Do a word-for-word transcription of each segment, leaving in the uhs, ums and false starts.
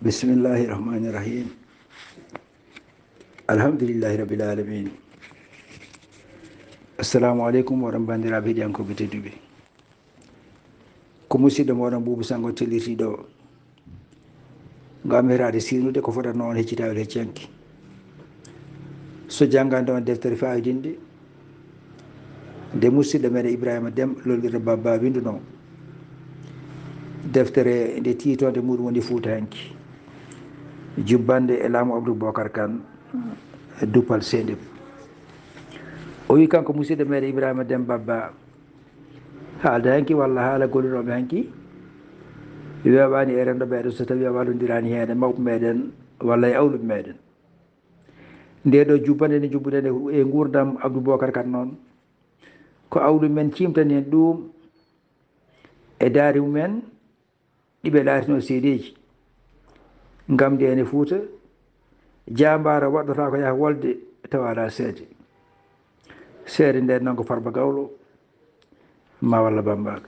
Bismillahi rahmani rahim. Alhamdulillahi rabbil alamin. Assalamu aleykum, oɗon banndiraaɓe heɗiyankooɓe tedduɓe. Ko musidɗo mooɗon Buubu Sanngo tellitiiɗo o. Ngam heraade siinude ko fotata noon heccitaade heccanki. So janngande on deftere faayidinde, nde musidɗo meɗen Ibrahima Dem lollirɗo Babba winndunoo. Deftere nde tiitonde muɗum woni Fuuta hanki. Jubbande e laamu Abdou Bokar Kan, duppal Sendou. O wi kanko musidɗo meɗen Ibrahima Dem Babba, haalde hanki walla haala gollirooɓe hanki, weeɓaani e renndo meɗen so tawii a wallondiraani heen e mawɓe meɗen walla e awluɓe meɗen. Nde ɗo jubbande nde jubbuɗen e, e nguurndam Abdou Bokar Kan noon, ko awluɓe men ciimtani en ɗum e daari mumen ɗi ɓe laatinoo seedeeji. Ngam nde ene Fuuta, jaambaaro waɗɗotaako yaha wolde tawa alaa seede. Seede nden noon ko Farba Gawlo, ma walla Bambaɗo.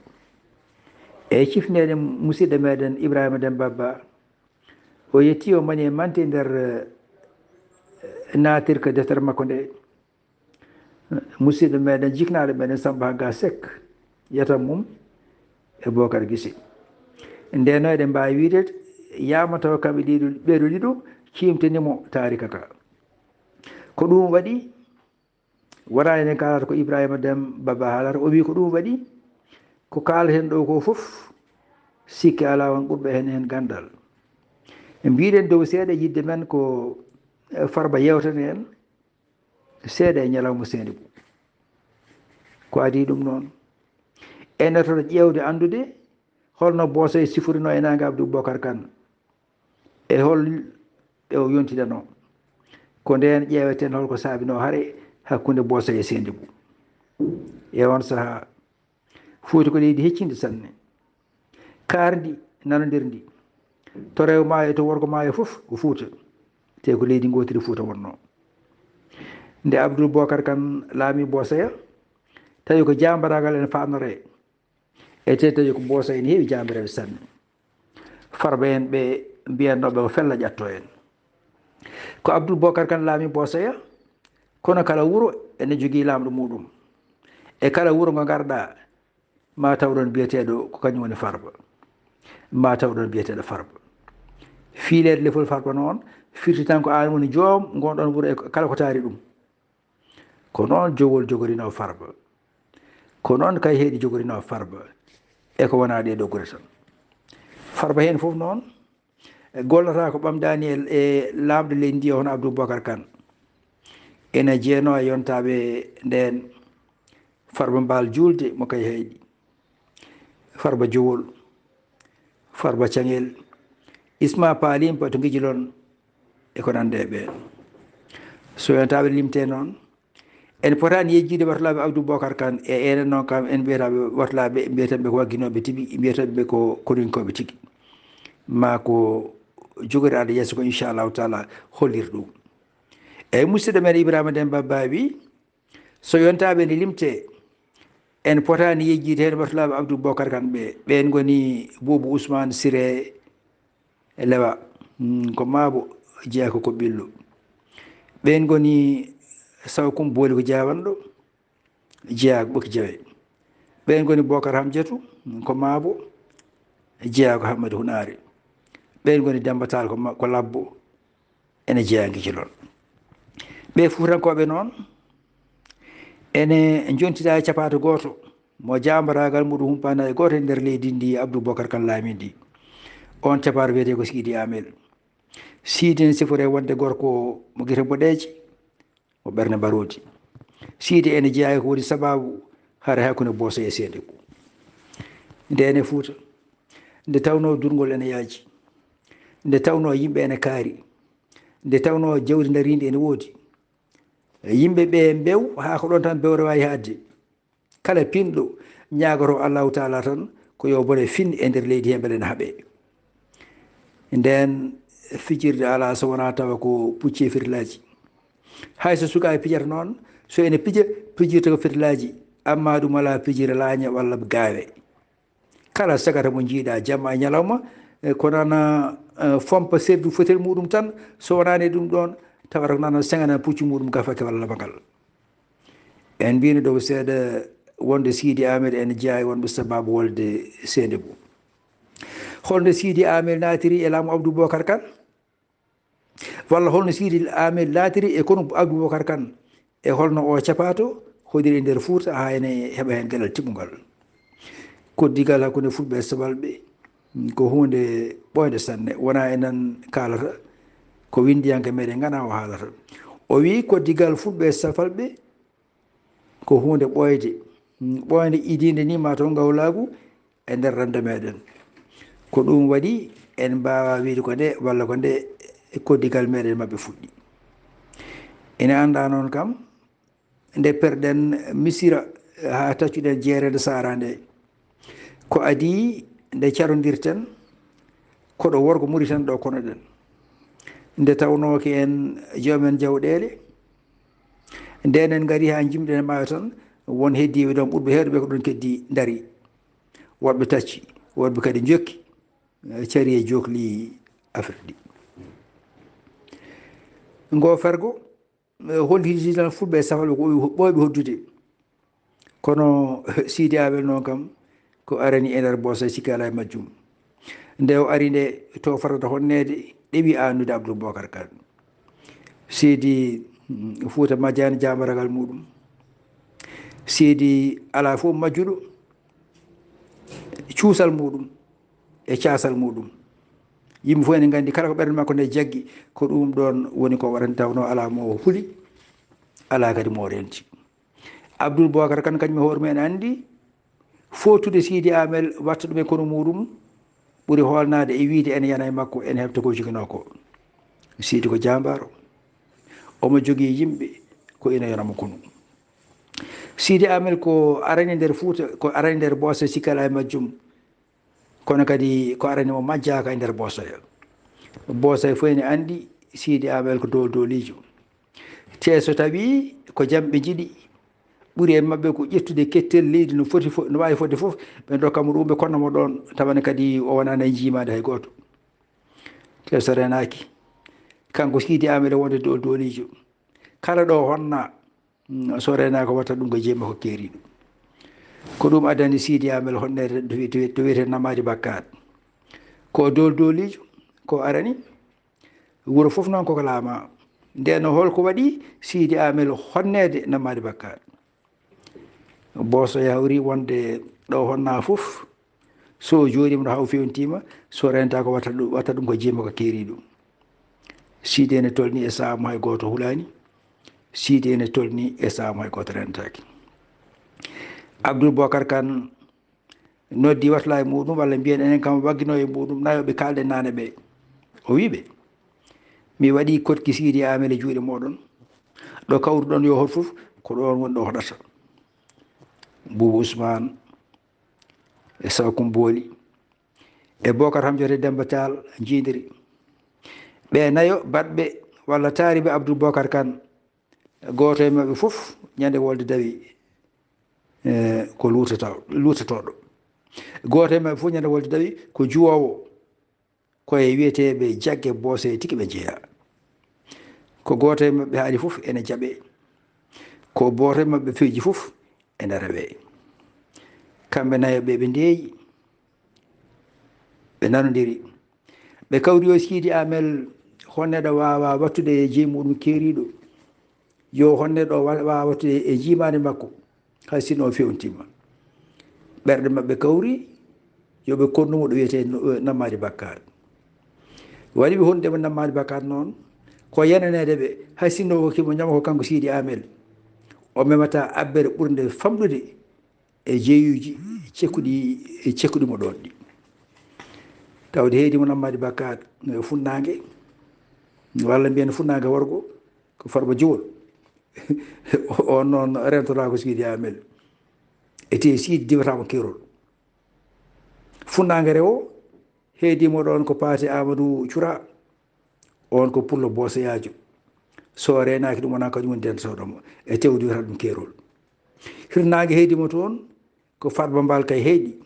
E cifneede musidɗo meɗen Ibrahima Dem Babba, o yetti o mani e mante nder, eh, naatirka deftere makko nde. Musidɗo meɗen, jiknaaɗo meɗen Samba Hagga Seck, yatan mum e Bokar Gise. Ndeno eɗen mbaawi wiide, yaama tawa kamɓe ɗiɗo, ɓeeɗo ɗiɗo ciimtani mo taarika ka. Ko ɗum waɗi, wonaa enen kaalata ko Ibrahima Dem Babba haalata, o wi ko ɗum waɗi, ko kaalaten ɗo ko fof, sikke alaa won ɓurɓe heen heen ganndal. Mbiɗen dow seeɗa yidde men ko, eh, Farba yewtana en, seeɗa e ñalawma Sendou. Ko adii ɗum noon? Ene toɗa ƴeewde anndude holno Bosoye siforino e naange Abdou Bokar Kan e hol ɓe o yontidanoo. Ko ndeen ƴeeweten holko saabinoo hare hakkunde Bosoye e Sendou. E on sahaa, Fuuta ko leydi heccindi sanne. Kaarndi, nanondirndi. To rewo maayo e to worgo maayo fof ko Fuuta. Te ko leydi ngootiri Fuuta wonnoo. Nde Abdul Bokar Kan laami Bosoya, tawi ko jaambaraagal ene faannoree. E te tawi ko Bosoya ene heewi jaambareeɓe sanne. Farba en ɓe mbiyatnooɓe ko fella ƴatto en. Ko Abdul Bokar Kan laami Bosoya, kono kala wuro ene jogii laamɗo muuɗum. E kala wuro ngo ngarɗaa, ma taw ɗon biyeteeɗo ko kañum woni Farba. Ma taw ɗon biyeteeɗo Farba. Fiileede lefol Farba noon, firti tan ko aan woni joom ngon ɗon wuro e kala ko taari ɗum. Ko noon Jowol jogorinoo Farba. Ko noon Kayhayɗi jogorinoo Farba. E ko wonaa ɗee ɗoo gure tan. Farba heen fof noon, e gollata ko ɓamdaani e, e laamɗo leydi ndi, hono Abdou Bokar Kan. Ene jeenoo e yontaaɓe ndeen Farba Mbaal Juulde mo Kayhayɗi, Farba Jowol, Farba Caŋel, Isma Paalimpa to Ngijilon, e ko nande e ɓeen. So yontaaɓe limte noon, en potaani yejjiide wartalaaɓe Abdou Bokar Kan, e enen noon kam en mbiyataaɓe wartalaaɓe, mbiyatanɓe ko wagginooɓe tigi, mbiyatanɓe ko koninkooɓe tigi. Ma ko jogori arde yeeso ko inchallahu taala hollir ɗum. Eyi musidɗo men Ibrahima Demba Ba wi, so yontaaɓe ne limte, en potaani yejjiide heen wartalaaɓe Abdou Bokar Kan ɓe. Ɓeen ngoni Boubou Ousmane Siré, e Lewa, mm, ko Maabo, jeyaa ko, ko Ɓillo. Ɓeen ngoni Sawkum Booli ko Jaawanɗo, jeyaa ko Ɓokki Jawe. Ɓeen ngoni Bokar Hamjatu, mm, ko Maabo, jeyaa ko Hammadi Hunaare. Ɓeen ngoni Demba Taal ko ma-, ko Labbo, ene jeyaa Ngijilon. Ɓee Fuutankooɓe noon, ene njontidaa e capaato gooto, mo jaambaraagal muɗum humpaani e gooto e nder leydi ndi Abdou Bokar Kan laami ndi. Oon capaato wiyetee ko Siidi Amel. Siidi ne siforee wonde gorko mo gite boɗeeje, mo ɓernde mbaroodi. Siidi ene jeyaa e ko woni sabaabu hare hakkunde Boso e Seedeku. Nde ene Fuuta, nde tawnoo durngol ene yaaji, nde tawnoo yimɓe ene kaari, nde tawnoo jawdi ndariindi ene woodi, yimɓe ɓe mbew haa ko ɗoon tan bewre waawi haaɗde. Kala pinɗo ñaagotoo Allahu Taala tan ko yo bone fin e nder leydi he, mbele ene haɓee. Ndeen fijirde alaa so wonaa tawa ko pucci e fitilaaji. Hay so sukaaɓe pijata noon, so ene pija, pijirta ko fitilaaji, amma ɗum alaa pijirde laaña walla gaawe. Kala sagata mo njiiɗaa jamma e ñalawma, e ko nana eh, fompa serdu fotel muɗum tan, so wonaani ɗum ɗoon, tawata ko nana seŋana puccu muɗum gafake walla bagal. En mbiyno ɗo seeɗa wonde Sidi Ahmed ene jeyaa e wonɓe sababu wolde seede mum. Holno Sidi Ahmed naatiri e laamu Abdou Bokar Kane? Walla holno Sidi Ahmed naatiri e konu Abdou Bokar Kane? E holno o capaato hoɗiri e nder Fuuta haa ene heɓa heen geɗal tiɓungal? Koddigal hakkunde Fulɓe e Safalɓe ko huunde ɓooynde sanne, wonaa enen kaalata, ko winndiyanke meɗen ngana o haalata. O wii koddigal Fulɓe e Safalɓe ko huunde ɓooyde, ɓooynde idiinde ni ma taw ngawlaagu e nder renndo meɗen. Ko ɗum waɗi en mbaawa wiide ko nde walla ko nde koddigal meɗen maɓɓe fuɗɗi. Ene annda noon kam, nde perɗen Misira haa taccuɗen jeereende Sahara nde, ko adii nde carondirten koɗo worgo Mauritanie ɗo konoɗen. Nde tawnoo ko en joomen jawɗeele, nde enen ngari haa jimɗen e maayo tan, won heddiiɓe ɗoon ɓurɓe heewde ɓe ko ɗoon keddi ndari. Woɗɓe tacci, woɗɓe kadi njokki, eh, cari e jokli Afrik ɗi. Ngo fergo, eh, holliti tan Fulɓe e Safalɓe ko ɓooyɓe hoddude. Kono Sidi Ahmed noon kam, ko arani e nder Boosa, sikki alaa e majjum. Nde o ari nde, to farata honneede, ɗeɓi aannude Abdou Bokar Kane. Sidi, mm, Fuuta majjaani jaamaragal muɗum. Sidi alaa fof majjuɗo cuusal muɗum e caasal muɗum. Yimɓe fof ene nganndi kala ko ɓernde makko nde jaggi, ko ɗum ɗoon woni ko waɗata, tawnoo alaa mo huli, alaa kadi mo renti. Abdou Bokar Kane kañum e hoore mum ene anndi footude Sidi Ahmed, watta ɗum e konu muɗum, ɓuri hoolnaade e wiyde ene yana e makko, ene heɓta ko joginoo ko. Sidi ko jaambaaro. Omo jogii yimɓe ko ina yana mo konu. Sidi Ahmed ko arani nder Fuuta, ko arani nder Boosa, sikki alaa e majjum. Kono kadi ko arani mo majjaaka e nder Boosoya. Boosoya fof ene anndi Sidi Ahmed ko dool dooliijo. Te so tawii ko jam ɓe njiɗi, ɓuri e maɓɓe ko ƴettude kettel leydi no foti fo-, no waawi fodde fof, ɓe ndokka mo ɗum, ɓe konna mo ɗoon, tawa ne kadi o wonaani e njiimaade hay gooto. Te so renaaki, kanko Sidi Ahmed wonde dool dooliijo. Kala ɗo honna, mm, so renaaki, watta ɗum ko jeyi makko keeriiɗo. Ko ɗum addani Sidi Ahmed honneede to wi-, to wi-, to wiyetee Namadi Bakkat. Ko dool dooliijo, ko arani. Wuro fof noon koko laama. Ndeen holko waɗi Sidi Ahmed honneede Namadi Bakkat? Booso yawri wonde ɗo honna fof, so o jooɗiima ɗo haa o fewntiima, so rentaaka, watta ɗum, watta ɗum ko jeyi makko keeriiɗo. Sidi ene tolni e sahaa mo hay gooto hulaani. Sidi ene tolni e sahaa mo hay gooto rentaaki. Abdul Bokar Kan noddi watla e muɗum, walla mbiyen enen kam waggino e muɗum, nayo ɓe kaalɗen naane ɓe. O wii ɓe, "Mi waɗi koɗki Sidi Ahmed e juuɗe moɗon. Ɗo kawruɗon yo hot fof, ko ɗon woni ɗo hoɗata." Buubu Usmaan e Saw Kumbooli e Bokar Hamjata e Demba Taal njiidiri. Ɓe nayo baɗɓe walla taariɓe Abdul Bokar Kan, gooto e maɓɓe fof ñande wolde dawi, eh, ko luutata-, luutotooɗo. Gooto e maɓɓe fof ñande wolde dawi ko juwoowo. Ko e wiyeteeɓe jagge boose tigi ɓe njeyaa. Ko gooto e maɓɓe haali fof ene jaɓee. Ko gooto e maɓɓe fewji fof ene rewee. Kamɓe nayo ɓe, ɓe ndeeyi. Ɓe nanondiri. Ɓe kawri yo Siidi Amel honneɗo waawa wattude e jeyi muɗum keeriiɗo. Yo honneɗo wa-, waawa wattude e jiimaande makko, hay sinno o fewntiima. Ɓerɗe maɓɓe kawri, yo ɓe konnu mo ɗo wiyetee no-, Nammaadi Bakkaat. Waɗi ɓe honnude mo Nammaadi Bakkaat noon, ko yenaneede ɓe, hay sinno o hokkii mo ñama ko kanko Siidi Amel. O memata abbere ɓurnde famɗude e jeeyuuji cekkuɗi, e cekkuɗi mo ɗoon ɗi. Tawde heedi mo Nammaadi Bakkaat, eh, funnaange, walla mbiyen funnaange worgo, ko Farba Jowol. O noon rentoraa ko Siidi Amel. E tee Siidi diwataa mo keerol. Funnaange rewo, heedi mo ɗoon ko Paate Aamadu Cura. Oon ko pullo booseyaajo. So reenaaki ɗum, wonaa kañum woni dentotooɗo mo. E tewdi wiyata ɗum keerol. Hirnaange heedi mo toon, ko Farba Mbaal kay heedi.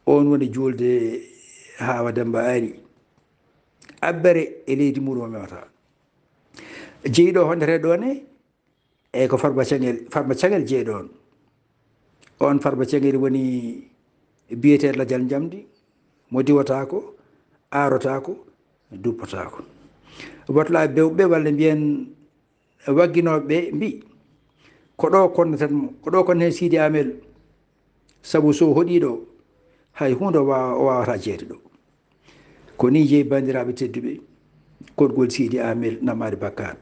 Oon woni juulde Haawa Demmba Aali. abbere e leydi muɗum o memata. Jeyɗo o hondeteɗo ɗo ne, e ko Farba Caŋel, Farba Caŋel jeyɗo on. On Farba Caŋel woni biyeteeɗo lajal njamndi, mo diwataako, aarotaako, duppataako. Batulaaɓe bewɓe walla mbiyen wagginooɓe ɓe mbi, ko ɗo konneten mo, ko ɗo konnen Sidi Amel. Sabu so o hoɗii ɗo, hay huunde o wa-, o waawata jeeyde ɗo. Ko nii jeyi, banndiraaɓe tedduɓe, koɗgol Sidi Amel Nammaadi Bakkaat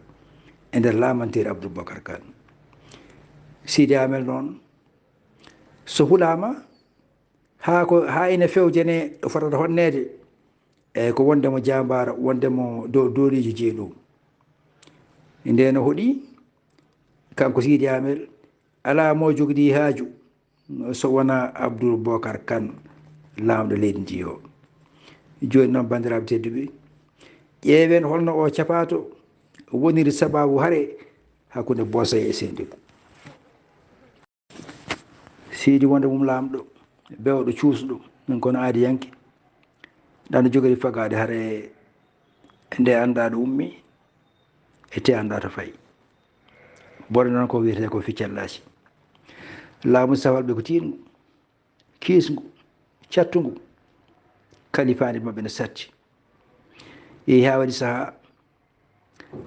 e nder laamanteeri Abdul Bokar Kan. Sidi Amel noon, so hulaama, haa ko, haa ina fewjane ɗo fotata honneede, e ko wonde mo jaambaara, wonde mo do-, dooliijo jeyɗo. Ndeen o hoɗii, kanko Sidi Amel, alaa mo jogdii haaju so wonaa Abdul Bokar Kan, laamɗo leydi ndi o. Jooni noon, banndiraaɓe tedduɓe, ƴeewen holno o capaato woniri sabaabu hare hakkunde Bosay e Sendegu. Sidi wonde mum laamɗo, bewɗo, cuusɗo, min kono aadiyanke, ɗano jogori fagaade hare nde anndaa ɗo ummi, e te anndaa to fayi. Bone noon ko wiyetee ko ficcallaaji. Laamu safalɓe ko tiiɗngu, kiisngu, cattungu, kalifaandi maɓɓe ne satti. Yehi haa waɗi sahaa,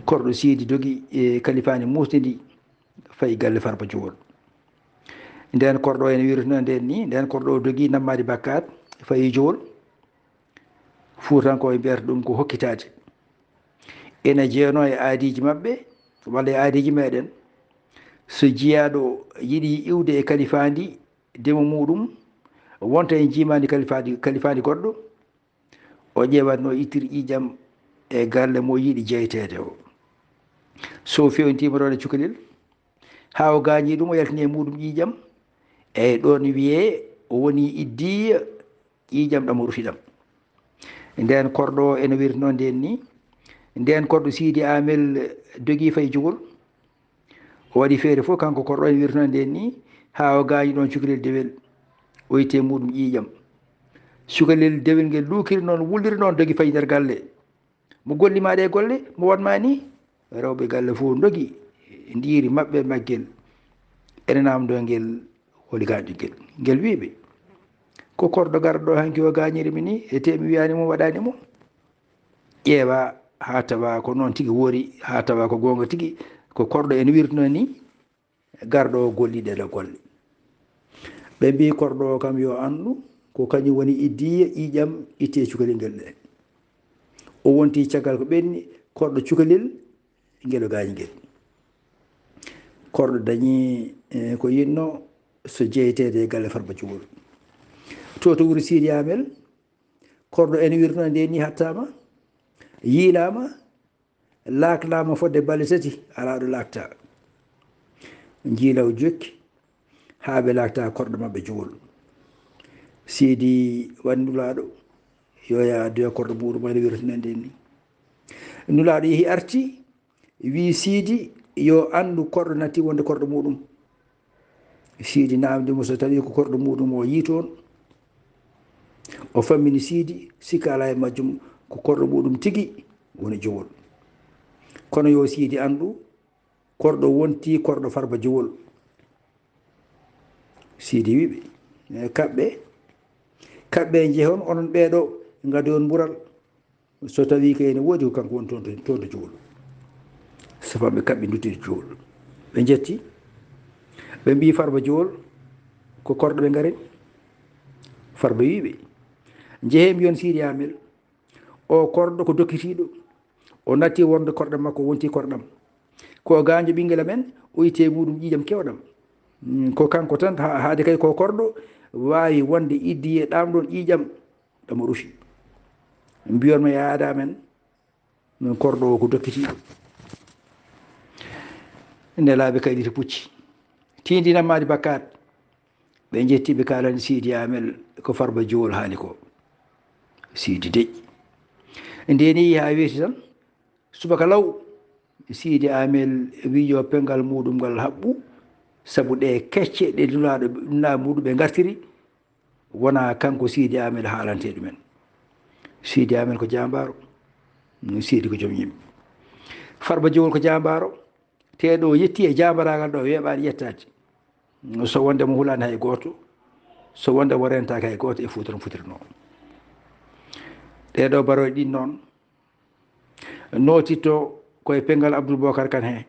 korɗo Siidi dogi e kalifaandi muusde ndi, fayi galle Farba Jowol. Ndeen korɗo ene wirtino ndeen ni, ndeen korɗo o dogi Nammaadi Bakkaat, fayi Jowol. Fuutankooɓe mbiyata ɗum ko hokkitaade. Ene jeenoo e aadiiji maɓɓe, walla e aadiiji meeɗen. So jiyaaɗo yiɗi iwde e kalifaandi demo muuɗum, wonta en njiimaani kalifaandi, kalifaandi goɗɗo, o ƴeewat no ittir ƴiiƴam e galle mo yiɗi jeyteede o. So feewnitiima ɗoon e cukalel, haa o gaañii ɗum, o yaltini e muuɗum ƴiiƴam. Eey, ɗoon wiyee o wonii iddiya, ƴiiƴam ɗam o rufi ɗam. Ndeen korɗo o ene wirtino ndeen ni, ndeen korɗo Siidi Amel dogi fayi Jowol. O waɗi feere fof, kanko korɗo ene wirtino ndeen ni, haa o gaañi ɗoon cukalel dewel, o itti e muuɗum ƴiiƴam. Cukalel dewel ngel luukiri noon, wulliri noon, dogi fayi nder galle. Mo golli ma ɗe golle, mo waɗ ma ni, rewɓe galle fof ndogi, ndiiri maɓɓe maggel. Ene naamndoo ngel, holi gaañɗo ngel. Ngel wii ɓe, ko korɗo garɗo hanki o gaañiri mi ni, e te mi wiyaani mo, waɗaani mo. Ƴeewa haa tawa ko noon tigi woori, haa tawa ko goonga tigi, ko korɗo ene wirtino ni, garɗo o golli ɗeɗo golle. Ɓe mbii korɗo o kam yo anndu, ko kañum woni iddiya ƴiiƴam itte cukalel ngel ɗe. O wonti caggal ko ɓenni, korɗo cukalel ngel o gaañi ngel. Korɗo dañi, eh, ko yiɗno so jeyteede e galle Farba Jowol. To, to wuro Siidi Amel, korɗo ene wirtino ndeen ni hattaama, yiilaama, laaklaama fodde balɗe tati, alaa ɗo laaktaa. Njiilaw jokki, haa ɓe laakta korɗo maɓɓe Jowol. Siidi waɗi nulaaɗo, yo yaa addoya korɗo muuɗum, ene wirtino ndeen ni. Nulaaɗo yehi arti, wii Siidi yo anndu korɗo natti wonde korɗo muuɗum. Siidi naamndi mo so tawii ko korɗo muuɗum o yii toon. O fammini Siidi, sikka alaa e majjum, ko korɗo muuɗum tigi woni Jowol. Kono yo Siidi anndu, korɗo wonti korɗo Farba Jowol. Siidi wii ɓe, "Eh, kaɓɓe, kaɓɓe njehon onon ɓeeɗo, ngaddoyon mbural." So tawii ko ene woodi, ko kanko woni toon to, toon to Jowol. Safaaɓe kaɓɓi, nduttii to Jowol. Ɓe njetti, ɓe mbii Farba Jowol, ko korɗo ɓe ngari. Farba wii ɓe, "Njehee mbiyon Siidi Amel, o korɗo ko dokkitiiɗo. O natti wonde korɗo makko, wonti korɗam. Ko o gaañɗo ɓinngel amen, o itti e muuɗum ƴiiƴam keewɗam. Mm, ko kanko tan, ha-, haade kay ko korɗo waawi wonde iddiye ɗam ɗoon ƴiiƴam." Ɗo mo rufi. Mbiyon mo yaada men, min korɗo o ko dokkitiiɗo. Nelaaɓe kayɗiti pucci. Tiindina Maadi Bakkaat. Ɓe njetti ɓe kaalani Siidi Amel ko Farba Jowol haali ko. Siidi deƴƴi. Nde ni haa weeti tan, subaka law, Siidi Amel wii yo penngal muuɗum ngal haɓɓu, sabu ɗe kecce ɗe nulaaɗo, nulaaɗo muuɗum ɓe ngartiri, wonaa kanko Siidi Amel haalantee ɗumen. Siidi Amel ko jaambaaro. Seydi ko joom yimɓe. Farba Jowol ko jaambaaro, te ɗo yetti e jaambaraagal ɗo weeɓaani yettaade. So wonde mo hulaani hay gooto, so wonde mo rentaaki hay gooto e Fuuta no fotirinoo. Ɗee ɗo barooɗe ɗin noon, nootitto ko e penngal Abdul Bokar Kan he.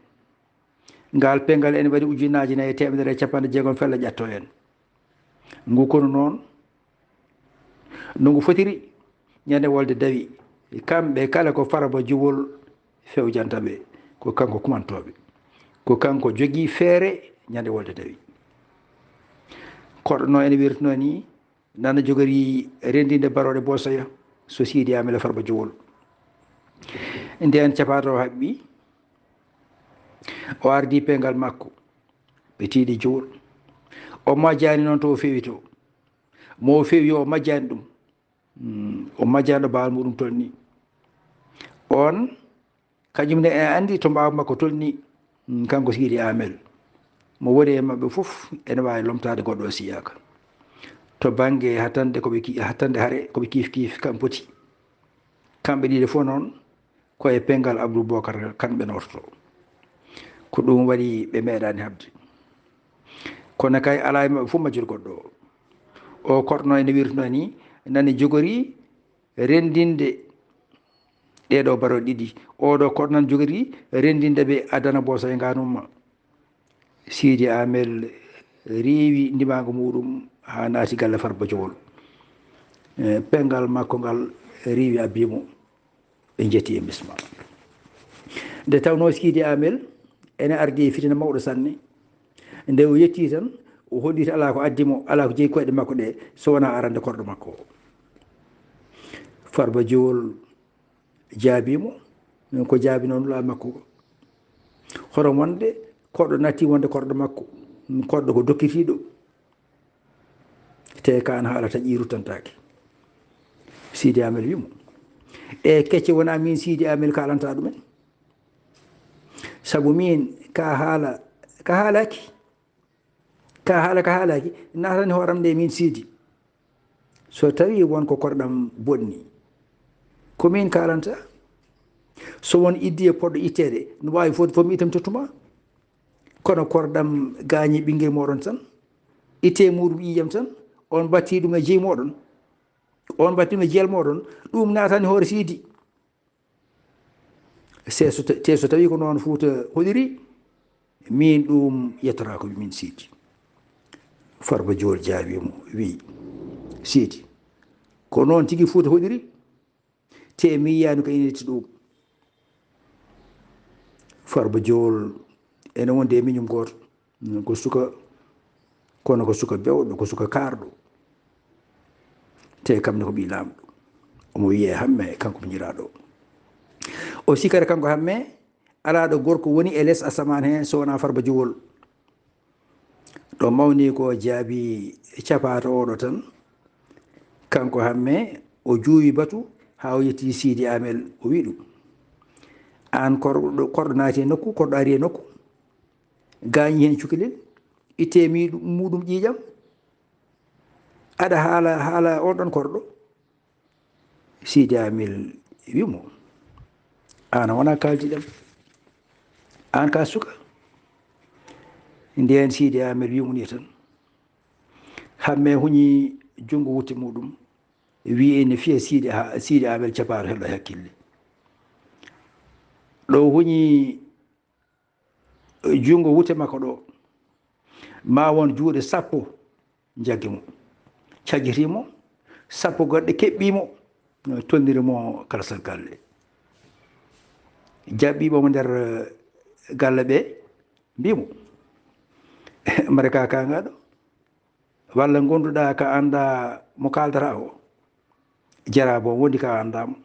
Ngal penngal ene waɗi ujunnaaje nayi e teemedere e capanɗe jeegom fella ƴatto en. Ngu konu noon, no ngu fotiri, ñande wolde dawi, kamɓe kala ko Farba Jowol fewjanta ɓe, ko kanko kumantooɓe. Ko kanko jogii feere ñande wolde dawi. Koɗo no ene wirtuno ni, nana jogori renndinde barooɗe Bosoya, so Sidi Amel e Farba Jowol. Ndeen capaato haɓɓi, o ardi penngal makko, ɓe tiiɗi Jowol. O majjaani noon to o fewi to. Mo o fewi o majjaani ɗum. Mm, o majjaani ɗo baawal muɗum tolni. On, kañum ne ene anndi to mbaawka makko tolni, mm, kanko Sidi Amel. Mo woni e maɓɓe fof ene waawi lomtaade goɗɗo o siyaaka. To bannge hattande ko ɓe ki-, hattande hare ko ɓe kiif kiif kam poti. Kamɓe ɗiɗo fof noon, ko e penngal Abdul Bokar Kan ɓe noototo. Ko ɗum waɗi ɓe meeɗaani haɓde. Kono kay alaa e maɓɓe fof majjuɗo goɗɗo. O koɗo no ene wirtuno ni, nani jogori renndinde ɗee ɗo barooɗe ɗiɗi. Oɗo koɗo nan jogori renndinde ɓe adana Bosoya nganumma. Sidi Amel rewi ndimaango muɗum haa naati galle Farba Jowol. Eh, penngal makko ngal rewi abbi mo. Ɓe njetti e bisma. Nde tawnoo Sidi Amel ene ardi e fitina mawɗo sanne. Nde o yetti tan, o holliti alaa ko addi mo, alaa ko jeyi koyɗe makko ɗe, so wonaa arande korɗo makko o. Farba Jowol jaabii mo, ko jaabi noon laamu makko ko. Hono wonde koɗo natti wonde korɗo makko, koɗo ko dokkitiiɗo. Te ka an haala taƴi ruttantaake. Sidi Amel wi mo, e kecce wona min Sidi Amel kalanta ɗumen. Sabu min ka haala, ka haalaki. Ka haala, ka haalaki, natani hooram nde min Sidi. So tawi won ko korɗam bonni, ko min kalanta. So won iddi e poɗɗo itteede, no waawi fof, fof mi itam tottuma. Kono korɗam gaañi ɓinngel moɗon tan, itte muɗum ƴiiƴam tan, on batti ɗum e jeyi moɗon, on batti ɗum e jeel moɗon, ɗum natani hoore Sidi. Se so ta-, te so tawi ko noon Fuuta hoɗiri, min ɗum yettotaako min Sidi. Farba Jowol jaabii mo, wi, Sidi, ko noon tigi Fuuta hoɗiri? Te mi yiyaani ko ene yetti ɗum. Farba Jowol ene wondi e miñum gooto. Ko suka, kono ko suka bewɗo, ko suka kaarɗo. Te kam ne ko ɓii laamɗo. Omo wiyee Hamme, kanko miñiraaɗo. O sikara kanko Hamme, alaa ɗo gorko woni e les asamaan heen so wonaa Farba Jowol. Ɗo mawni ko jaabi capaato oɗo tan. Kanko Hamme o juuwi batu haa o yetti Sidi Amel, o wi ɗum, "Aan korɗo, korɗo naati e nokku, korɗo ari e nokku, gaañi heen cukalel, itte mi-, muɗum ƴiiƴam, aɗa haala, haala on ɗon korɗo?" Sidi Amel wi mo, "Aan a wona kaaldiɗam, aan ka suka." Ndeen Sidi Amel wi mo ni tan. Hamme huñi junngo wutte muɗum, wi ene fiya Sidi, ha, Sidi Amel capaato hello e hakkille. Ɗo huñi junngo wutte makko ɗo, ma won juuɗe sappo njaggi mo, cajjiti mo, sappo goɗɗe keɓɓi mo, tonniri mo kalsal galle. Jaɓɓiiɓe mo nder galle ɓe mbi mo, "Mbaɗa ka kaŋŋaaɗo, walla ngonduɗa ka annda mo kaaldata o? Jaraba o wondi ka annda mo."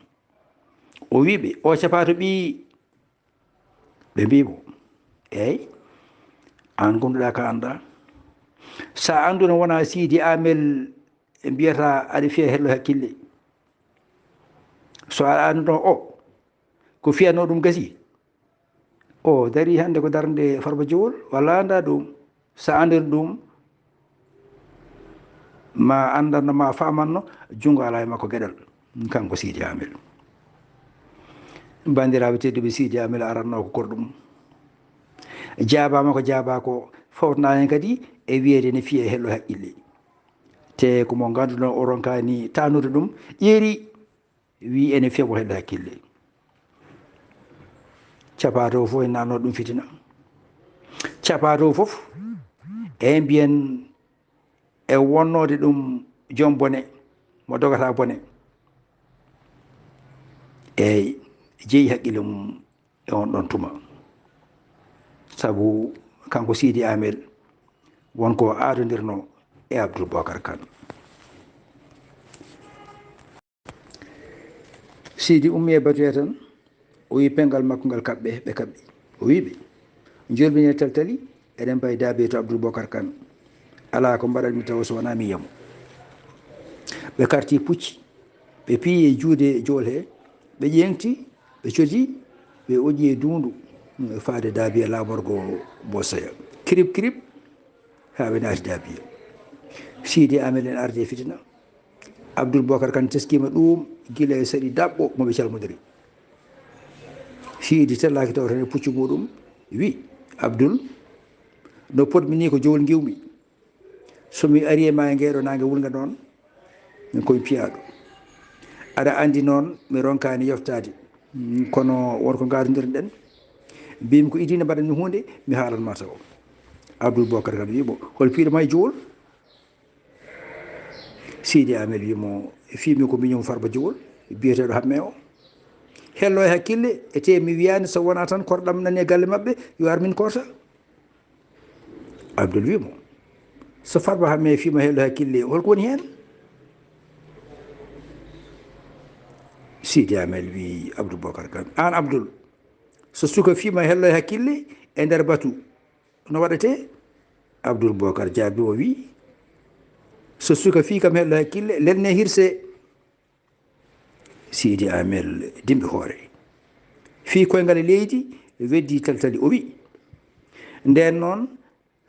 O wi ɓe, "O capaato ɓi?" Ɓe mbi mo, "Eey, aan ngonduɗa ka annda. Sa annduno wona Sidi Amel mbiyata aɗa fiya hello hakkille. So a annduno o, ko fiyatno ɗum gasi. O dari hannde ko darnde Farba Jowol, walla annda ɗum. Sa anndir ɗum, ma anndanno, ma famanno, junngo alaa e makko geɗal." Kanko Sidi Amel. Banndiraaɓe tedduɓe, Siidi Amel aranno ko korɗum. Jaabaama ko jaabaa ko, fawtanaa heen kadi e wiyeede ne fiya e hello haqqille. Te ko mo ngannduɗon o ronkaani taanude ɗum, ƴeeri, wi ene fiya mo hello haqqille. Capaato fof en nanno ɗum fitina. Capaato fof e mbiyen e wonnoode ɗum joom bone, mo dogata bone. Eey, jeyi haqqille mum e on ɗon tuma. Sabu kanko Siidi Amel won ko aadondirno e Abdoul Bokar Kane. Siidi ummi e batu he tan, o yi penngal makko ngal kaɓɓe, ɓe kaɓɓi. O wi ɓe, "Njolbinee taltali, eɗen mbayi daabe to Abdoul Bokar Kane. Alaa ko mbaɗatmi tawa so wonaa mi yiyamo." Ɓe karti pucci, ɓe piyi e juuɗe jowol he, ɓe ƴeeŋti, ɓe codi, ɓe oƴƴi e duundu, faade daabiya laamorgo Bosoya. Kirib, kirib, haa ɓe naati daabiya. Siidi Amel en ardi e fitina. Abdoul Bokar Kane teskiima ɗum gila e saɗi daɓɓo mo ɓe calmodiri. Siidi tellaaki taw tan e puccu muɗum, wi, "Abdoul, no potmi ni ko jowol ngiwmi. So mi ari e ma e ngeeɗo naange wulnga noon, min komi piyaaɗo. Aɗa anndi noon mi ronkaani yoftaade. Mm, kono won ko ngaadondirɗen. Mbiymi ko idii nde mbaɗanmi huunde, mi haalan ma taw." Abdoul Bokar Kane wi mo, "Hol piiɗo ma e jowol?" Siidi Amel wi mo, "Fii mi ko miñum Farba Jowol, biyeteeɗo Hamme o. Hello e hakkille, e te mi wiyaani so wonaa tan korɗam nani e galle maɓɓe, yo ar min koota." Abdoul wi mo, "So Farba Hamme fii ma hello e hakkille, hol ko woni heen?" Siidi Amel wi Abdoul Bokar Kane, "Aan Abdoul, so suka fii ma hello e hakkille e nder batu, no waɗetee?" Abdoul Bokar jaabi o wi, "So suka fii kam hello e hakkille, lelne hirse." Siidi Amel dimbi hoore. Fii koyngal e leydi, weddi taltali, o wi, "Ndeen noon,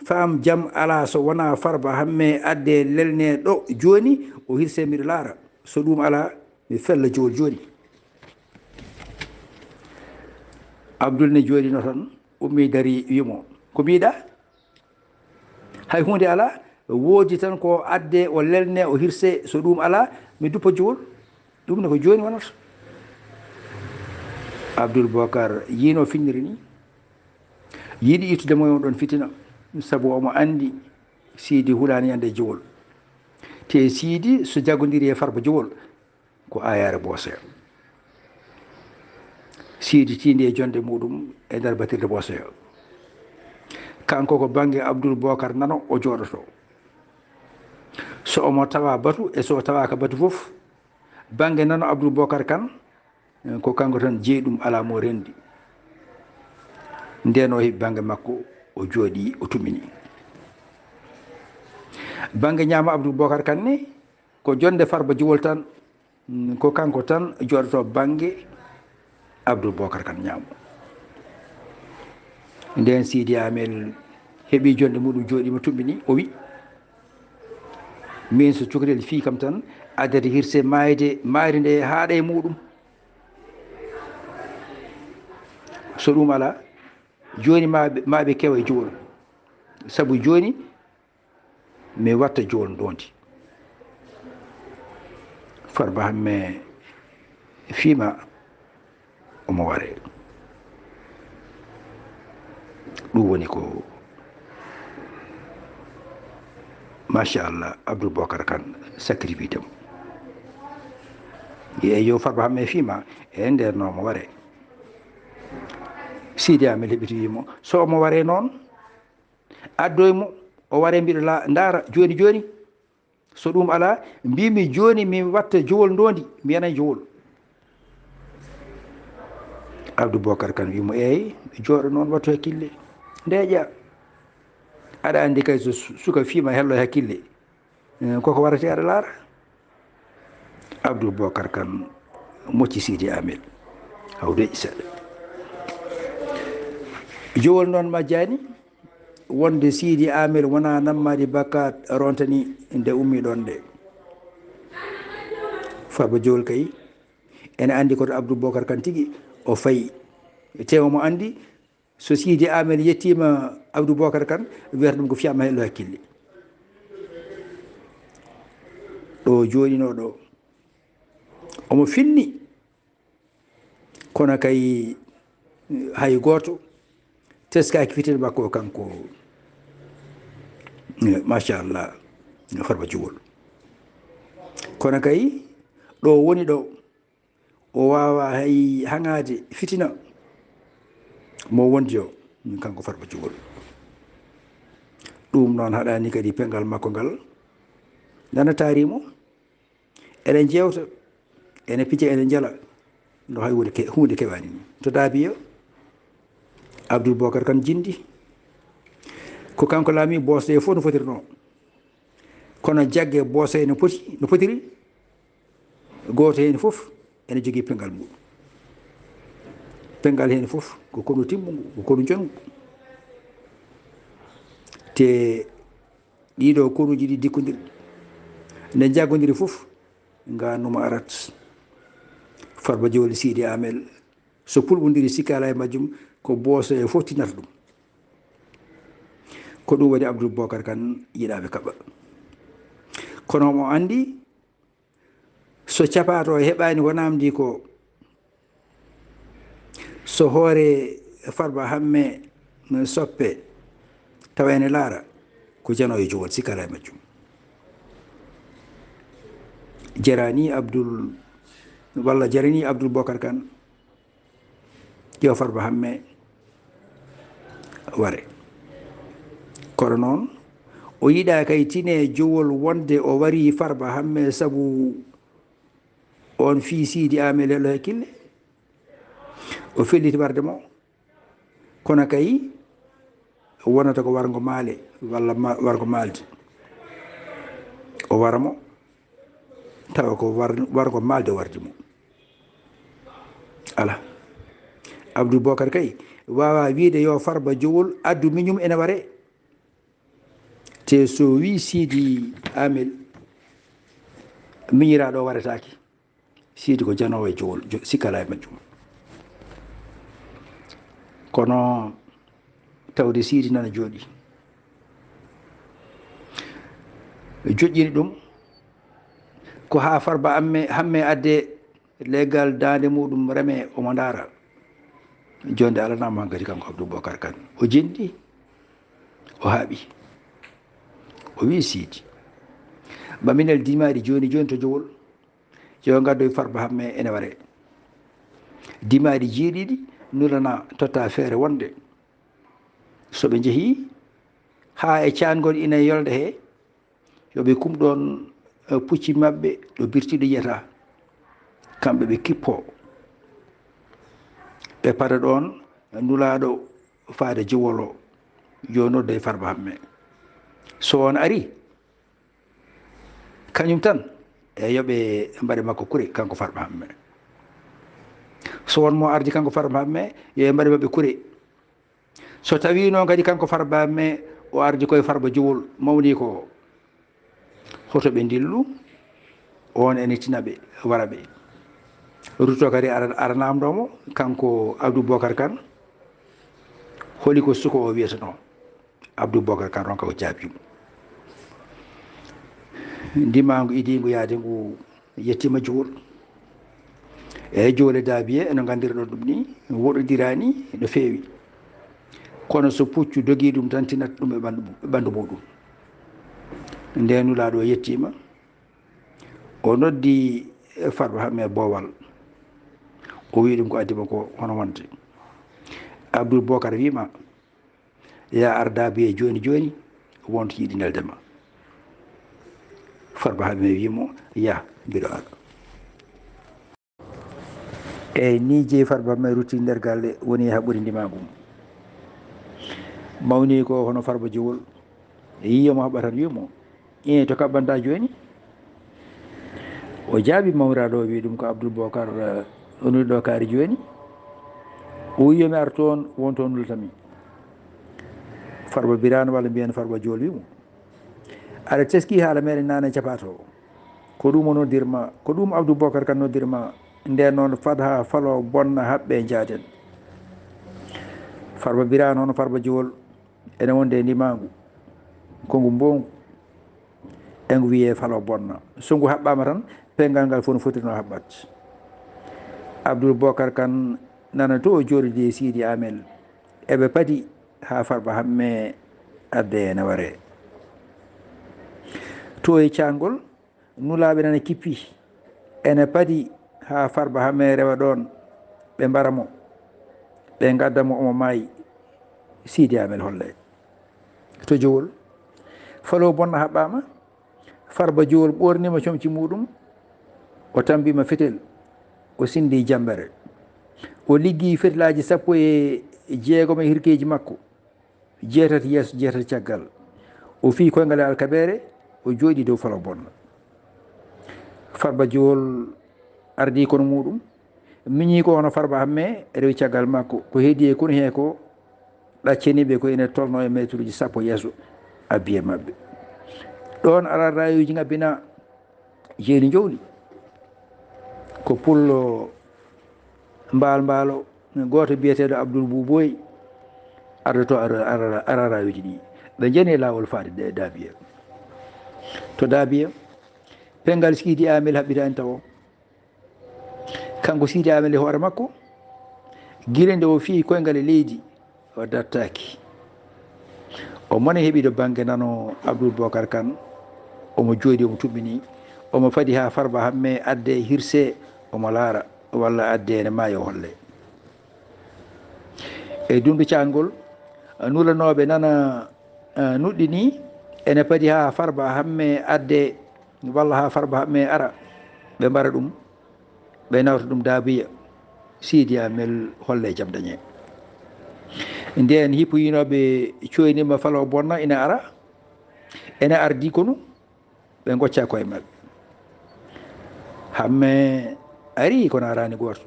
faam jam alaa so wonaa Farba Hamme adde lelne ɗo jooni, o hirse miɗo laara. So ɗum alaa, mi fella jowol jooni." Abdoul ne jooɗino tan, ummi dari, wi mo, "Ko mbiɗa?" "Hay huunde alaa, woodi tan ko adde o lelne o hirse, so ɗum alaa mi duppa jowol. Ɗum ne ko jooni wonata." Abdoul Bokar yino finniri ni, yiɗi ittude mo e on ɗon fitina, sabu omo anndi Siidi hulaani yande jowol. Te Siidi so jagondiri e Farba Jowol, ko aayaare Bosoya. Siidi tiindi e jonde muɗum e nder batirde Bosoya. Kanko ko bannge Abdoul Bokar Nano o jooɗoto. So omo tawa batu e so tawaaka batu fof, bannge Nano Abdoul Bokar Kane, ko kanko tan jeyi ɗum, alaa mo renndi. Ndeen o heɓi bannge makko, o jooɗi, o tumini. Bannge ñaamo Abdoul Bokar Kane ni, ko jonde Farba Jowol tan, mm, ko kanko tan jooɗoto bannge Abdoul Bokar Kane ñaamo. Ndeen Siidi Amel heɓi jonde muɗum, jooɗiima, tumini, o wi, "Min so cukalel fii kam tan, addata hirse maayde, maayde nde haaɗa e muɗum. So ɗum alaa, jooni ma ɓe, ma ɓe kewa e jowol. Sabu jooni mi watta jowol ndoondi." Farba Hamme fii ma omo ware. Ɗum woni ko, machallah, Abdoul Bokar Kane sacrifice mo. Yeeyo Farba Hamme fii ma, e nder no omo ware. Siidi Amel heɓiti wi mo, "So omo ware noon, addoy mo, o ware mbiɗo la-, ndaara jooni jooni. So ɗum alaa, mbimi jooni mi watta jowol ndoondi, mi yanay jowol." Abdoul Bokar Kane wi mo, "Eey, jooɗo noon, wattu hakkille. Ndeeƴa. Aɗa anndi kay so su-, suka fii ma hello e hakkille, eh, koko warate aɗa laara." Abdoul Bokar Kane mocci Siidi Amel. Haw deƴƴi seɗɗa. Jowol noon majjaani. Wonde Siidi Amel wonaa nammaade bakkaat rontani nde ummi ɗoon nde. Farba Jowol kay, Ene anndi koto Abdou Bocar Kane tigi o fayi. Te omo anndi so Sidi Amel yettiima Abdou Bocar Kane, wiyata ɗum ko fiyaama hello hakkille. Ɗo jooɗinoo ɗo, omo finni. Kono kay, hay gooto teskaaki fitina makko kanko, eh, machallah, Farba Jowol. Kono kay, ɗo woni ɗo, o waawaa hay haŋaade fitina mo wondi o, kanko Farba Jowol. Ɗum noon haɗaani kadi pengal makko ngal nana taari mo. Eɗen jeewta, ene pija, ene njala, no hay huunde ke-, huunde kewaani ni. To Daabiya, Abdul Bocar Kane jinndi. Ko kanko laami, boosde fof no fotirnoo. Kono jagge boosde no poti, no potiri, gooto heen fof ene jogii pengal mum. Pengal heen fof ko konu timmungu, ko konu jonngu. Te ɗiɗo konuuji ɗi dikkondirɗi, nde njaggondirii fof, ngaannuma arat. Farba Jowol, Sidi Amel, so pulɓondiri, sikki alaa e majjum, ko boosde fof tinata ɗum. Ko ɗum waɗi Abdul Bocar Kane yiɗaɓe kaɓa. Kono omo anndi so capaato heɓaani ko naamndi ko, so hoore Farba Hamme soppe tawa ene laara, ko janoowo Jowol, sikki alaa e majjum. Jarani Abdul, walla jarani Abdul Bocar Kane, yo Farba Hamme ware. Kono noon, o yiɗaa kay tine Jowol wonde o warii Farba Hamme sabu on fii Siidi Aamel Hello Hakkille. O felliti warde mo. Kono kay, wonata ko warngo maale walla ma-, warngo maalde. O wara mo, tawa ko war-, warngo maalde wardi mo. Alaa. Abdul Bocar kay waawaa wiyde yo Farba Jowol addu miñum ene waree. Te so wii Siidi Aamel, miñiraaɗo o waretaake. Siidi ko janoowo e Jowol, jo-, sikki alaa e majjum. Kono tawde Siidi nana jooɗii. Joƴƴini ɗum ko haa Farba Amme, Hamme adde leggal daande muɗum reme omo ndaara. Joonde alanaama hankadi kanko Abdou Bocar Kane. O jinndi, o haaɓi. O wii Siidi, "Mbaminel dimaaɗi jooni jooni to Jowol." Yo ngaddoy Farba Hamme ene waree. Dimaaɗi jeeɗiɗi nulana totta feere wonde so ɓe njehii haa e caangol ina yolda he, yo ɓe kum ɗoon, eh, pucci maɓɓe ɗo birtiiɗo yiyata. Kamɓe ɓe kippoo. Ɓe pada ɗoon nulaaɗo faade Jowol o, yo noddoy Farba Hamme. So on arii, kañum tan, e yo ɓe mbaɗe makko kure, kanko Farba Hamme. So won mo ardi kanko Farba Hamme, yo ɓe mbaɗe maɓɓe kure. So tawii noon kadi kanko Farba Hamme, o ardi koye Farba Jowol mawniiko o, hoto ɓe ndillu, on ene tina ɓe, wara ɓe. Ruto kadi ara, ara naamndoo mo, kanko Abdou Bocar Kane, holi ko suka o wiyatanoo? Abdou Bocar Kane ronka ko jaabii mo. Ndimaangu idiingu yahde ngu yettiima Jowol. Eeyi, Jowol e Daabiye, eno nganndirɗon ɗum ni, woɗɗondiraani no feewi. Kono so puccu dogii ɗum tan, tinat ɗum e ɓanndu, ɓanndu muɗum. Ndeen nulaaɗo o yettiima, o noddi Farba Hamme boowal. O wii ɗum ko addi mo ko hono wonde. Abdul Bocar wii ma, "Yaa ar Daabiye jooni jooni, won to yiɗi nelde ma." Farba Hamme wii mo, "Yaa, mbiɗo ara." Eeyi, nii jeyi Farba Hamme rutti nder galle, woni e haɓɓude ndimaagu mum. Mawniiko o hono Farba Jowol, yii omo haɓɓa tan, wii mo, "Iin to kaɓɓanɗaa jooni?" O jaabii mawraaɗo o, wii ɗum ko Abdul Bocar, eh, o nuli ɗo kaari jooni. O wii yo mi ar toon, won toon nulata mi. Farba Biraane walla mbiyen Farba Jowol wii mo, "Aɗa teskii haala meɗen naane capaato o? Ko ɗum o noddirma, ko ɗum Abdou Bocar Kane noddirma Nden noon, fad haa falo bonna, haɓɓe njaaden. Farba Biraan hono Farba Jowol ene wonde e ndimaangu, ko ngu mbowngu, e ngu wiyee falo bonna. So ngu haɓɓaama tan, penngal ngal fof no fotirnoo haɓɓat. Abdul Bokar Kan nana to o jooɗodii e Siidi Amel. Eɓe padi haa Farba Hamme adde ene waree. To e caangol, nulaaɓe nana kippi, ene padi haa Farba Hamme rewa ɗoon, ɓe mbara mo, ɓe ngadda mo, omo maayi. Siidi Amel holle to Jowol. Falo bonna haɓɓaama, Farba Jowol ɓoorniima comci muuɗum, o tammbiima fetel, o sinndii jammbere. O liggii fetelaaji sappo e jeegom e hirkeeji makko, jeetati yeeso, jeetati caggal. O fiyi koyngal e alkabeere, o jooɗii dow falo bonna. Farba Jowol ardii kono muuɗum, miñii ko hono Farba Hamme, rewi caggal makko. Ko heedi e konu hee ko, ɗaccanii ɓe ko ene tolnoo e meeturuuji sappo yeeso abbiye maɓɓe. Ɗoon ara raayuuji ngabbinaa, jeeni njowli. Ko pullo mbaal mbaalo, gooto biyeteeɗo Abdul Buuboy, ardotoo ara, ara, ara raayuuji ɗi. Ɓe njani e laawol faade de-, Daabiya. To Daabiya, penngal Siidi Amel haɓɓitaani tawo. Kanko Siidi Amel e hoore makko, gila nde o fiyi koyngal e leydi, o dartaaki. O mone heɓi to bannge nano Abdul Bokar Kan, omo jooɗii, omo tuɓɓinii, omo fadi haa Farba Hamme adde hirse, omo laara, walla adde ene maayi, o holle. E dundu caangol, nulanooɓe nana, eh, nuɗɗini, ene padi haa Farba Hamme adde, walla haa Farba Hamme ara, ɓe mbara ɗum, ɓe nawta ɗum Daabiya. Siidi Amel holle jam dañe. Ndeen hippoyinooɓe coynima falo bonna ina ara, ene ardii konu, ɓe ngocca koye maɓɓe. Hamme ari kono araani gooto.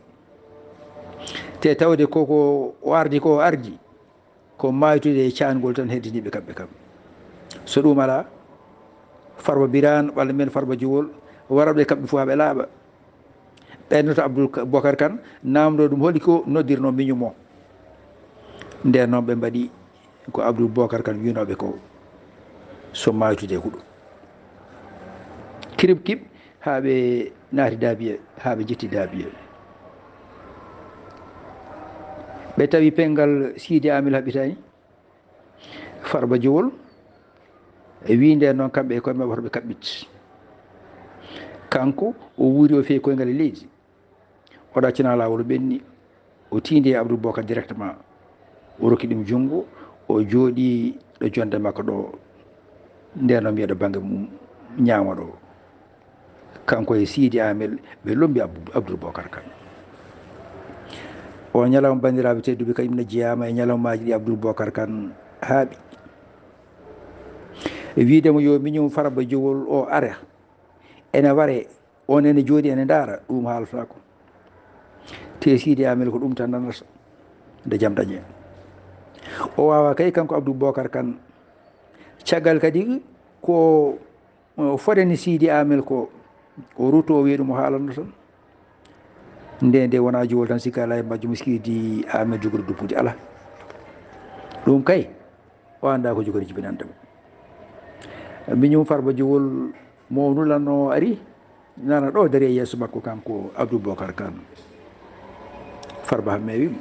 Te tawde ko, ko o ardi ko o ardi, ko maaytude e caangol tan heddinii ɓe kamɓe kam. So ɗum alaa, Farba Biraan walla men Farba Jowol wara ɓe kamɓe fof haa ɓe laaɓa. Ɓe nodda Abdul Ka-, Bokar Kan, naamndoo ɗum holi ko noddirnoo miñum o. Ndeen noon ɓe mbaɗi ko Abdul Bokar Kan wiynooɓe ko, so maaytude e huɗo. Kirib kib haa ɓe naati Daabiya, haa ɓe njetti Daabiya. Ɓe tawi penngal Siidi Amel haɓɓitaani. Farba Jowol e wiyi ndeen noon kamɓe e koye maɓɓe hoto ɓe kaɓɓit. Kanko o wuuri, o fewi koyngal e leydi. O ɗaccana laawol, o ɓenni, o tiindi e Abdul Bokar directement. O rokki ɗum junngo, o jooɗii ɗo jonnde makko ɗo, ndeen o mbiya ɗo bannge mum ñaamo ɗo. Kanko e Siidi Amel, ɓe lombi Abdu-, Abdul Bokar Kan. O ñalawma, banndiraaɓe tedduɓe, kañum ne jeyaama e ñalawmaaji ɗi Abdul Bokar Kan haaɓi. E wiide mo yo miñum Farba Jowol o ara, ene ware, on ene jooɗi ene ndaara, ɗum haalataako. Te Siidi Amel ko ɗum tan nanata, nde jam dañe. O waawa kay kanko Abdul Bokar Kan. Caggal kadi ko o fodani Siidi Amel ko, o rutto o wiya ɗum o haalanno tan. Nde, nde wonaa Jowol tan, sikka alaa e majjum, Siidi Amel jogori duppude, alaa. Ɗum kay, o anndaa ko jogori jibinande mo. Miñum Farba Jowol mo o nulanno o ari, nana ɗo dari e yeeso makko kanko Abdul Bokar Kan. Farba Hamme wi mo,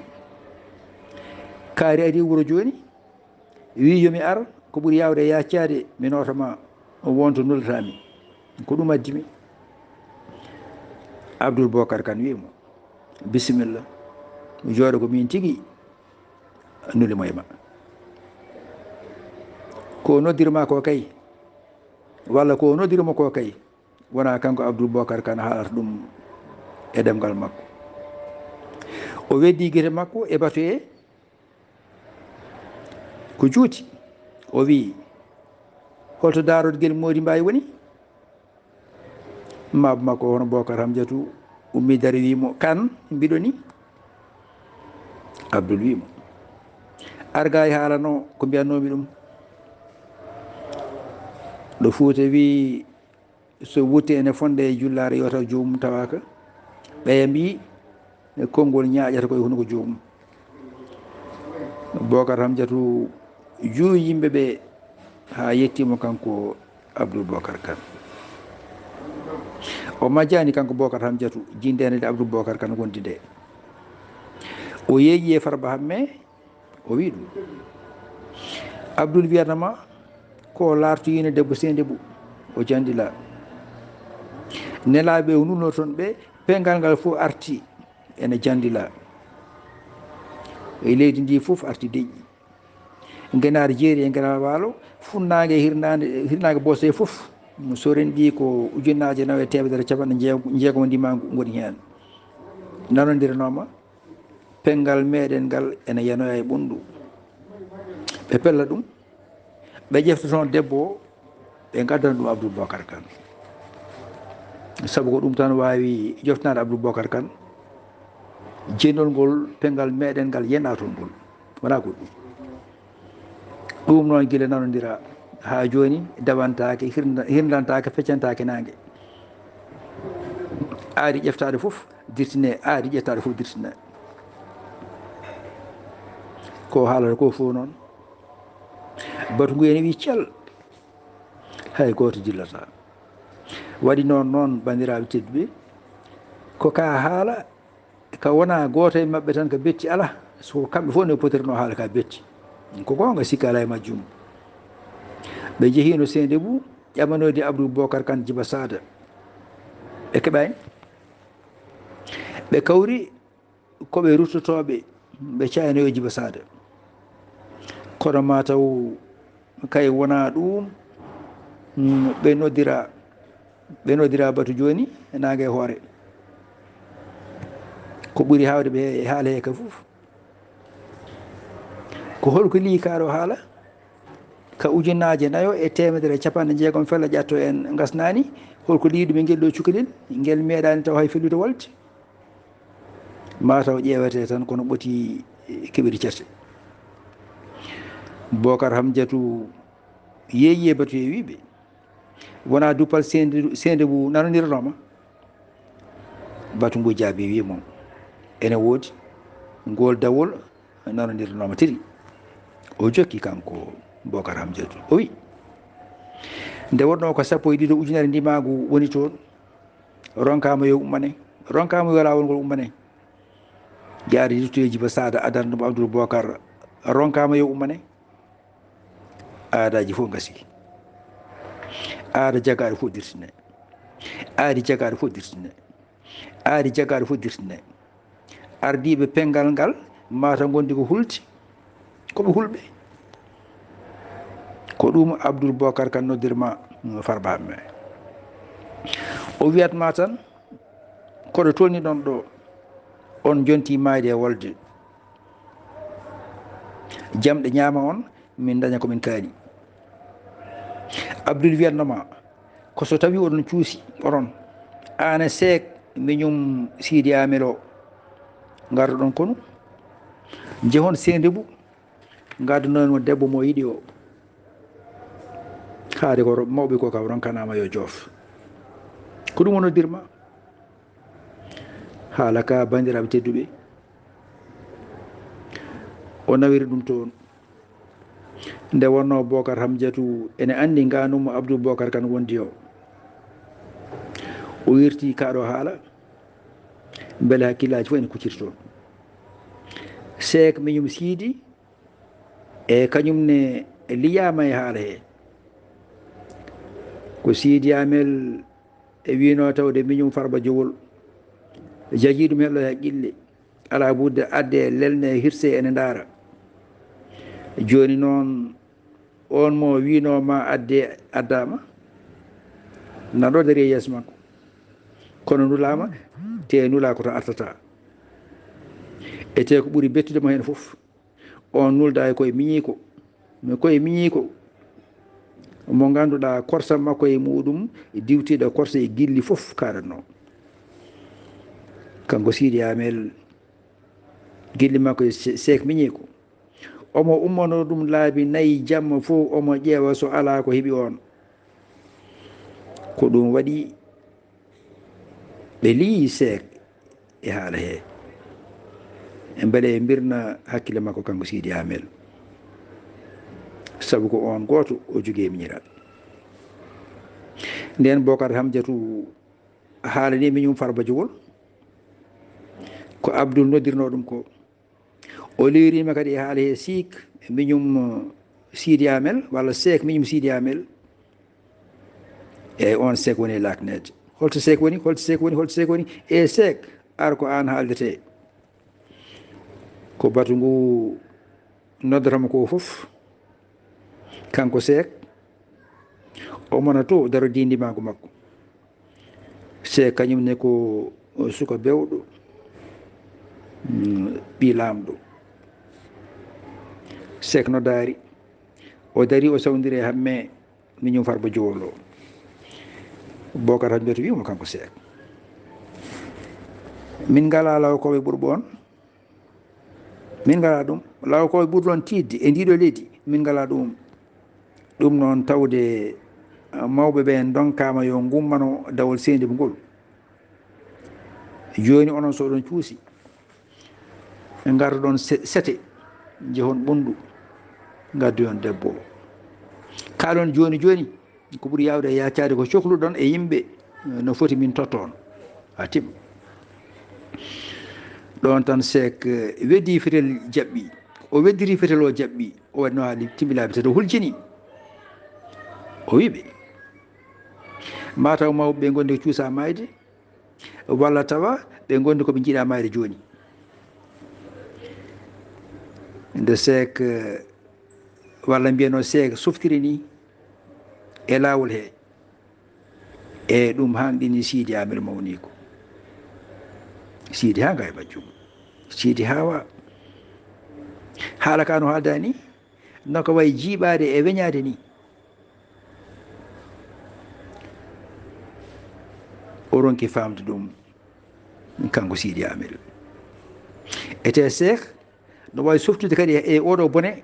kaari ari wuro jooni, wi yo mi ar, ko ɓuri yaawde e yaccaade, mi noota ma won to nulata mi. Ko ɗum addi mi. Abdul Bokar Kan wi mo, bisimilla, mi jooɗo ko min tigi nuli mo e ma. Ko noddir ma ko kay, walla ko noddir mo ko kay, wona kanko Abdul Bokar Kan haalata ɗum e ɗemngal makko. O weddi gite makko e batu e ko juuti. O wiyi, holto daarorgel Moodi Mbaay woni? Maaba makko hono Bokar Hamjatu ummi dari wi mo, Kan, mbiɗo ni? Abdul wi mo, arga e haalano ko mbiyannoomi ɗum. Ɗo Fuuta wi, so wutte ene fonda e jullaare, yo taw joomum tawaaka. Ɓeya mbi, konngol ñaaƴata koye hunuko joomum. Bookar Hamjatu juuyi yimɓe ɓe haa yetti mo kanko Abdul Bookar Kan. O majjaani kanko Bookar Hamjatu jinndeende nde Abdul Bookar Kan wondi nde. O yeeƴi e Farba Hamme, o wi ɗum. Abdul wiyanama ko laartoyino debbo Seydebu, o jandila. Nelaaɓe o nulno toon ɓe, pengal ngal fof arti ene jandila. E leydi ndi fof arti deƴƴi. Ngenaari jeeri e ngenaari waalo, funnaange e hirnaande, hirnaange Bosey fof. So renndii ko ujunnaaje nawa e teemedere capanɗe jeego-, jeegom ndimaangu ngoni heen. Nanondiranooma, pengal meeɗen ngal ene yanoya e ɓunndu. Ɓe pella ɗum, ɓe ƴefta toon debbo o, ɓe ngaddana ɗum Abdul Bookar Kan. Sabu ko ɗum tan waawi joftanaade Abdul Bookar Kan. Jennol ngol, pengal meeɗen ngal yenaa toon ngol. Wonaa goɗɗum. Ɗum noon gila nanondira haa jooni dawantaake, hirnda-, hirndantaake, feccantaake naange. Aadi ƴeftaade fof dirtine, aadi ƴettaade fof dirtine. Ko haalata ko fof noon. Batu ngu ene wi cal. Hay gooto dillata. Waɗi noon, noon, banndiraaɓe tedduɓe, ko ka haala ka wona gooto e maɓɓe tan ka betti alaa, so ko kamɓe fof ne potirno haala ka betti. Ko goonga, sikka alaa e majjum. Ɓe njehiino Seydebu, ƴamanoyde Abdul Bookar Kan Jiba Saada. Ɓe keɓaani. Ɓe kawri ko ɓe ruttotooɓe, ɓe caynoyo Jiba Saada. Kono ma taw kay wona ɗum, mm, ɓe noddira, ɓe noddira batu jooni e naange e hoore. Ko ɓuri haawde ɓe e haala he ka fof. Ko holko liyi kaa ɗo haala? Ka ujunnaaje nayo e teemedere e capanɗe jeegom fella ƴatto en ngasnaani, holko liyi ɗum e ngel ɗo cukalel, ngel meeɗaani taw hay fellude walde? Ma taw ƴeewete tan kono ɓoti keɓiri certe. Bookar Hamjatu yeeyi e batu e wiɓe, wona duppal Seyde, Seydebu nanondiranooma? Batu ngu jaabi wi mo, ene woodi, ngol dawol nanondiranooma tiri. O jokki kanko Bookar Hamjatu, o wi, nde wonno ko sappo e ɗiɗo ujunere ndimaagu woni toon, ronkaama yo ummane, ronkaama yo laawol ngol ummane. Yaade duttoye Jiba Saada adana ɗum Abdul Bookar, ronkaama yo ummane. Aadaaji fof ngasi. Aada jagaaɗo fof dirtine. Aadi jagaaɗo fof dirtine. Aadi jagaaɗo fof dirtine. Ardiiɓe penngal ngal mata ngondi ko hulde, ko ɓe hulɓe. Ko ɗum Abdul Bookar Kan noddirma Farba Hamme. O wiyat ma tan, koɗo tolni ɗon ɗo, on jonti maayde e wolde. Jamɗe ñaama on, min daña ko min kaali. Abdul wiyatno ma, ko so tawi oɗon cuusi, oɗon, aan e Seek, miñum Siidi Aamel o, ngardoɗon konu, njehon Seydebu, ngaddonon mo debbo mo yiɗi o. Haade ko ro-, mawɓe ko kam ronkanaama yo joof. Ko ɗum o noddirma. Haala ka, banndiraaɓe tedduɓe, o nawiri ɗum toon. Nde wonnoo Bookar Hamjatu ene anndi ngaanummo Abdul Bookar Kan wondi o. O wirti kaa ɗo haala, mbele hakkillaaji fof ene kucciti toon. Seek miñum Siidi, e kañum ne liyaama e haala he. Ko Siidi Aamel e wiinoo tawde miñum Farba Jowol. Jajii ɗum hello e haqqille. Alaa budde adde lelne hirse ene ndaara. Jooni noon, oon mo wiinoo ma adde addaama, naɗo dari e yeeso makko. Kono nulaama, te nulaa ko to artata. E te ko ɓuri bettude mo heen fof. On nulda e koye miñiiko, mi koye miñiiko mo ngannduɗaa korsa makko e muɗum diwtiiɗo korsa e gilli fof kaaɗatnoo. Kanko Siidi Aamel, gilli makko e Se-, Seek miñiiko. Omo ummanoo ɗum laabi nayi jamma fof, omo ƴeewa so alaa ko heɓi oon. Ko ɗum waɗi ɓe liyi Seek e haala he. Mbele e mbirna hakkille makko kanko Sidi Amel. Sabu ko on gooto o jogii e miñiral. Nden Bokar Hamjatu haalani miñum Farba Jowol. Ko Abdul noddirno ɗum ko. O lewirima kadi e haala he Siik miñum Sidi Amel, walla Seek miñum Sidi Amel. Eyyi, on Seek woni e lakneede. Holto Seek woni? Holto Seek woni? Holto Seek woni? E Seek, ar ko an haaldete. Ko batu ngu noddotamo ko fof. Kanko Seek, o mona to daro dindimaagu makko. Seek kañum ne ko suka bewɗo, mm, ɓii laamɗo. Seek no daari. O dari, o sawndiri e Hamme, miñum Farba Jowol o. Bokar Hamjatu wiimo kanko Seek. Min ngala law ko ɓe ɓurɓe on. Min ngala ɗum. Law ko ɓe ɓurɗon tiiɗde e ndiɗo leydi. Min ngala ɗum. Ɗum noon tawde, ah, mawɓe ɓe ndonkaama yo ngummano dawol seendibo ngol. Jooni onon so oɗon cuusi, ngardoɗon se-, sete, njehon Ɓunndu, ngaddoyon debbo o. Kaalon jooni jooni, ko ɓuri yaawde e yaacaade ko cokluɗon e yimɓe, no foti min totta on. A tim. Ɗon tan Seek, eh, weddi fetel jaɓɓi. O weddiri fetel o jaɓɓi. O waɗno haali timmi laabi tati o huljini. O wi ɓe, mataw mawɓe ɓe ngondi ko cuusa maayde, walla tawa ɓe ngondi ko ɓe njiɗa maayde jooni. Nde Seek, eh, walla mbiyano Seek softiri ni e laawol he. E ɗum hanɗini Siidi Amel mawniiko. Siidi haa ngaay majjum. Siidi haawa. Haala ka no haalda ni, no ko wayi jiiɓaade e weñaade ni. O ronki faamde ɗum, kanko Siidi Amel. Ete Seek no waawi softude kadi e oɗo bone,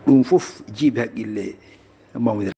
ɗum fof jiiɓi haqqille mawni.